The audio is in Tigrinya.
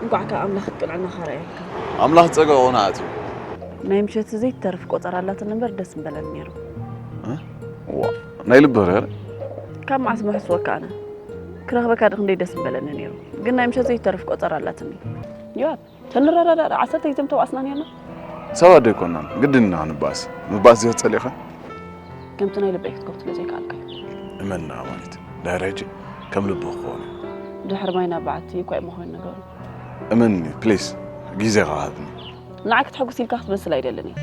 እንኳዕ ካብ ኣምላኽ ቅንዕናኻ ረኣየካ። ኣምላኽ ጸጋኡ ንኣትዩ። ናይ ምሸት ዘይተርፍ ቆጸራ ኣላትኒ እምበር ደስ ምበለኒ ነይሩ። ዋ፣ ናይ ልቢ ርር። ካብ መዓስ ምሕስወካ ኣነ ክረኽበካ ድኽንደይ ደስ ምበለኒ ነይሩ። ግን ናይ ምሸት ዘይተርፍ ቆጸራ ኣላትኒ። ዮኣብ፣ ተንረዳዳእ ዓሰርተ ግዜ ምተባኣስና ነርና። ሰባት ዶ ኣይኮናን ግድን ኢና ክንባኣስ። ምባኣስ ዲኻ ጸሊእኻ? ከምቲ ናይ ልበይ ክትከፍትሎ ዘይከኣልካዮ። እመና ማለት ዳይሬጅ ከም ልቢ ክኸውን። ድሕሪ ማይ ናብ በዓቲ እኳ እዩ መኾን ነገሩ። እመኒ ፕሊስ፣ ግዜኻ ሃብኒ። ንዓይ ክትሕጉስ ኢልካ ክትመስል ኣይደልን እየ።